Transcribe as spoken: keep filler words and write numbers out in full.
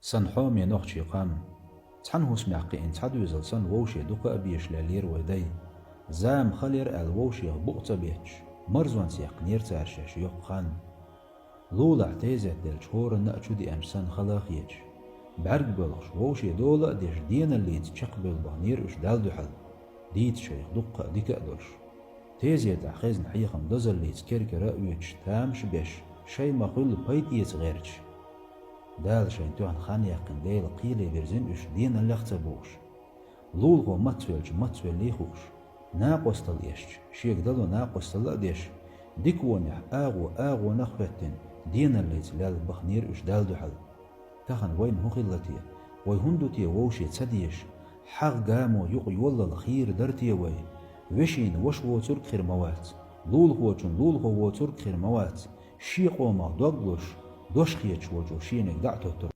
Сан хьоме нохчий къам. Цхьана хӀусамехь кхиъна цхьа доьзал санна вовше дукха а беша леллера вай дай. Зама хилира аьлла вовшех букъ ца бетташ, марзонца яьккхинера цара шаьш йоккха хан. Лулахь тезет делча хӀоранна а чу деанча санна хала а хеташ, бӀаьрг боьлхуш, вовше дола а деш, деналлица чекхбевлла бахнера уьш Далла дуьхьал. Дийца шайх дуккха а дика а долуш. Тезетахь хезна хьехам дозаллица кер-кера а оьцуш, тамаш а беш, шайн ма-хуьллу пайда эца гӀерташ. Дала шайна тоьхна хан яьккхина Дела кхеле вирзина уьш, деналлех ца бухуш. Лулахо мацвелча мацвеллий хууш, накъостал эшча, шега дало накъостал а деш, дикавонехь агӀо агӀонах а хӀоьттина, деналлица лелла бахнера уьш Далла дуьхьал. Тахана вайна хӀун хилла те? Вай хӀунда ду те вовше ца дезаш? ХьагӀ гамо юкъа йоллал хийра дара те вай? Вешина ваша воцург а хир ма вац, лулахочун лулахо воцург а хир ма вац, шен къомах дог луш, дош хеташ волчо шениг дӀа а тоттур